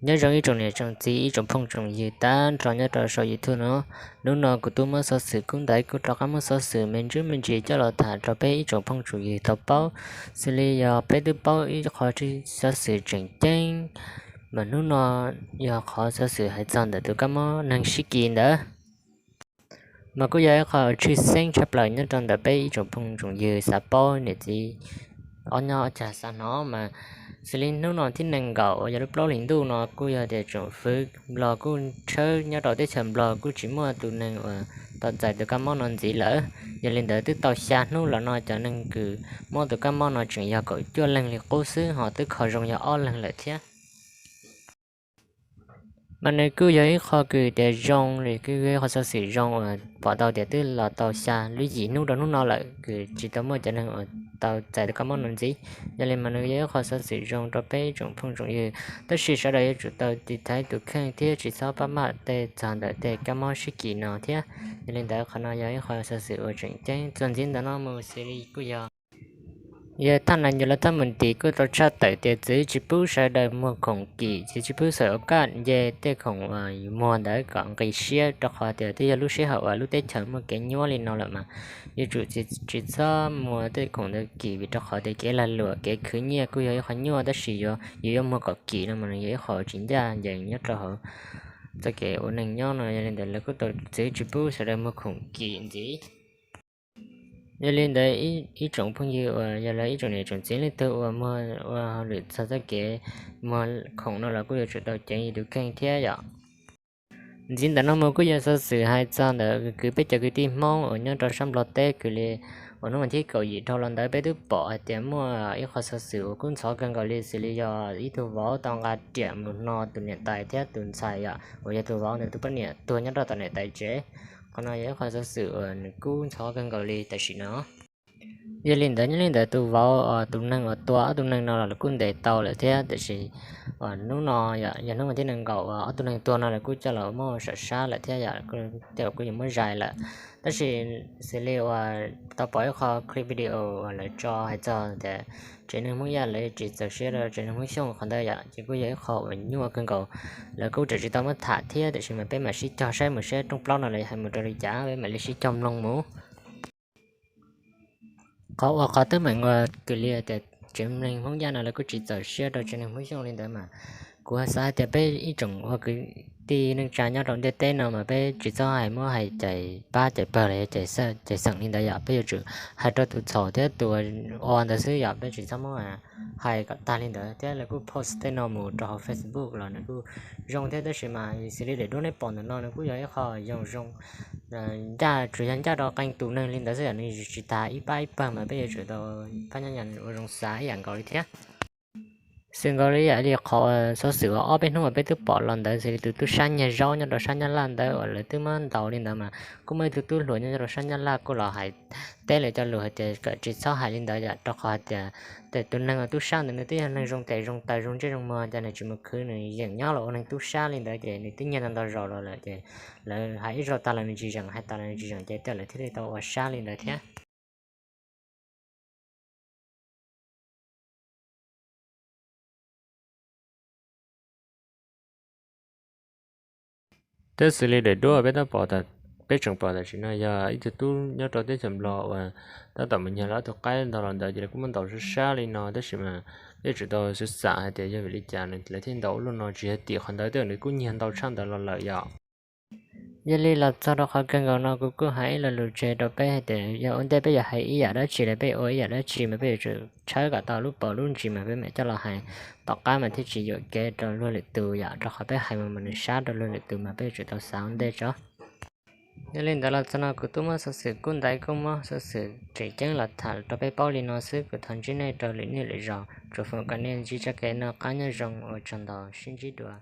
Nyob zoo ib tsoom niam tsoom txiv ib tsoom phooj tsoom ywg tag nrho nyob rau saum YouTube no. Hnub no kuv twb muab xov xwm kub ntaiv kuj rov qab muab xov xwm me ntsis me ntsis coj los tham rau peb ib tsoom phooj tsoom ywg tau paub. Xws li yog peb twb paub ib qho xov xwm tseem ceeb, mas hnub no yog qhov xov xwm hais txog ntawm tus kab mob neeg sib kis ntawd. Mas kuj yog ib qho tshwj xeeb tshaj plaws nyob rau ntawm peb ib tsoom phooj tsoom ywg xav paub niam txiv ob nyob ob cag xav hnov mas, xws li hnub no thib nees nkaum uas yog lub plaub hlis ntuj no kuj yog tias tsoom fwv Nplog kuj tshawb nyob rau teb chaws Nplog kuj tsis muaj tus neeg uas tau txais tus kab mob no ntxiv lawm. Yog li ntawd twb tau xya hnub los no cov neeg kws mob tus kab mob no tseem yog kaum cuaj leeg li qub xwb, ho twb kho zoo yog ob leeg lawm thiab. Mas nws kuj yog ib qho kws tias zoo li kuj yog ib qho xov xwm zoo uas pom tau tias twb los tau xya lub yim hnub rau hnub no lawm kws tsis tau muaj cov neeg uas tau txais tus kab mob no ntxiv. Yog li mas nws yog ib qho xov xwm zoo rau peb tsoom phooj tsoom ywg, tab sis sawv daws yuav tsum tau tiv thaiv tus kheej thiab tsis txhob pab maj tej txog ntawm tej kab mob sib kis no thiab. Yog li ntawd qhov no yog ib qho xov xwm uas tseem ceeb. Txuas ntxiv ntawm no mus xws li kuj yog yog thaj nees yog lawv thab mus tim kuj tau tshaj tawm tias txwv tsis pub sawv daws muag khoom kim, txwv tsis pub xaws ua kaj nce tej khoom muag ntawd kom nqis siab, rau qhov tias twb yog lub sij hawm uas lub teb chaws muaj kev nyuaj li no lawm mas yuav tsum tsis txhob muag tej khoom ntawd kim, vim rau qhov tias kev lag luam kev khwv nyiaj kuj yog ib qho nyuaj, tab sis yus yuav muag kom kim no mas nws yog ib qho tsis ncaj ncees nyob rau hauv txoj kev ua neej nyob no. Yog li ntawd lawv kuj tau txwv tsis pub sawv daws muag khoom kim ntxiv. Yog li ntawd ib tsoom phooj ywg uas yog lawv ib tsoom niam tsoom txiv leej twg uas muag ua hauj lwm txog txoj kev muag khoom no los kuj yuav tsum tau ceev yus tus kheej thiab yom. Ntxiv ntawm no mus kuj yog xov xwm hais txog ntawm kws peb cov kwv tij Hmoob uas nyob rau sab Nplog teb kws li uas hnub vas thib kaum yim dhau los ntawd peb twb pom hais tias muaj ib qho xov xwm uas kub ntxhov kawg nkaus li, xws li yog ib tug vauv tau nqa riam mus hno tus niam tais thiab tus ntxhais yom, uas yog tus vauv ntawd tus poj niam tuag nyob rau tom niam tais tsev. Qhov no yog ib qho xov xwm uas nws kub ntxhov kawg nkaus li tam sim no. Yog li ntawd nyob li ntawd tus vauv tus neeg uas tua ob tug neeg no los lawv kuj ntes tau lawm thiab, tiam sis hnub no yog hnub vas thib nees nkaum uas ob tug neeg tuag no lawv kuj coj los muab sam sab lawm thiab yom, tej zaum kuj yuav muab zais lawm. Tab sis xws li uas tau pom ib qho clip video uas lawv tso hais txog tias tsev neeg Hmoob Yaj lawv tsis txaus siab rau tsev neeg Hmoob Xyooj qhov ntawd yom, ces kuj yog ib qho uas nyuaj kawg nkaus. Lawv kuj tseem tsis tau muab tham thiab, tiam sis mas peb mam sib cog saib mus seb rooj plaub no lawv hais mus rau li cas, peb mam li sib cog mloog mus. Qhov uas qhov teeb meem uas kws li tias tsev neeg Hmoob Yaj no lawv kuj tsis txaus siab rau tsev neeg Hmoob Xyooj li ntawd mas, kuv xav hais tias peb ib tsoom ua kwv tij neej tsa nyob rau ntiaj teb no mas peb tsis txhob hais muab hais cais pab cais pawg los yog cais xeem li ntawd yom, peb yuav tsum hais rau tus txhaum thiab tus ua ntawd xwb yom, peb tsis txhob muab hais kom tag li ntawd. Thiab lawv kuj post tej no mus rau hauv Facebook los nws kuj zoo thiab, tab sis mas xws li daim duab neb pom ntawm no nws kuj yog ib qho zoo zoo ncaj, tsuas yog ncaj rau qee tus neeg li ntawd xwb yom, nws tsis tas ib pab ib pawg mas peb yuav tsum tau pab nyob ua zoo xav ib yam nkaus li thiab. Xws nkaus li yam li qhov xov xwm uas ob peb hnub uas peb twb pom los ntawd xws li tus tub sab nyiag zaub nyob rau sab Nyab Laj ntawd uas lawv twb muab ntaus li ntawd mas kuj muaj ib tug tub hluas nyob rau sab Nyab Laj kuj los hais teb lawv cov lus hais tias kom tsis txhob hais li ntawd yom, rau qhov hais tias tus neeg uas tub sab ntawd nws twb yog neeg zoo tes zoo taw zoo ntsej zoo muag, cas nws tsis mus khwv nws yeem nyob los ua neeg tub sab li ntawd ces nws twb nyiag tau ntau zaus los lawm ces lawv hais ib zaug tag los nws tsis zeem, hais tas los nws tsis zeem ces tej lawv thiaj li tau ua sab li ntawd thiab. Thiab xws li daim duab peb tab pom, peb tseem pom tam sim no yog ib tug tub nyob rau teb chaws Nplog uas tab tom mus nyiag lawv ob tug qaib ntog los ntawd ces lawv kuj muab ntaus sab sab li no, tab sis mas peb yuav tsum tau xyuv xam hais tias yog vim li cas lawv thiaj ntaus ua luaj no, tsis yog tim qhov ntawd tej nws kuj nyiag ntau tshaj ntawd los lawm yom. Yog li los txog rau qhov kawg nkaus no kuv kuj hais ib lo lus tseg rau peb hais tias yog ua ntej peb yuav hais ib yam dab tsi los peb ua ib yam dab tsi mas peb yuav tsum tshawb kom tau lub paus lub ntsis mas peb mam coj los hais tom qab mas thiaj tsis yuam kev rau luag lwm tus yom, rau qhov peb hais mus mas nws sab rau luag lwm tus mas peb yuav tsum tau xav ua ntej tso. Yog li ntawd los txog no kuv twb muab xov xwm kub ntaiv kuj muab xov xwm tseem ceeb los tham rau peb paub li no xwb, kuv thov ntsib nej rau lwm niaj lwm zaus, tsuas foom kom nej ntsib txoj kev noj qab nyob zoo, ua tsaug ntau, sib ntsib dua.